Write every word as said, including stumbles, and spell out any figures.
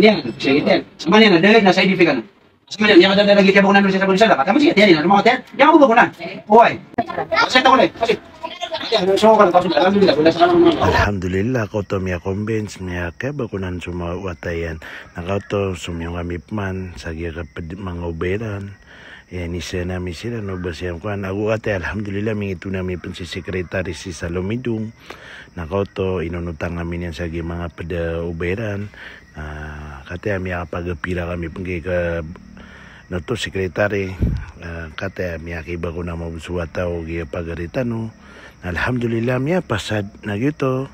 niyan, sa niyan. Sa niyan, na dahil na sa idifika na. Sa niyan, niyan ka dahil lagi kaya ba ko na doon sa sabon sa lakat. Tama siya, tiyan niyan, lumawat yan. Niyan ka ba ko na? Oway. Sa ito ko na, kasi. Alhamdulillah, ko to miya-convince, miya kaya ba ko na sumawat iyan. Na ka oto, somiyong kami pman, sa giya ka ped-, manga obay iran. Iyan, isa na mi siran o ba siyan kowan. Ago ati, alhamdulillah, mingitona mi pn si Secretary si Salomidong. Na ka oto, inonotang ami niyan sa giya manga pd a obay iran. Na Kataya miyakapagapira kami pn ki ka, na oto, secretary, ah, kataya miyakiba ko na mabos a taw giya pagari tano. Alhamdulillah, miyapasad na giyoto.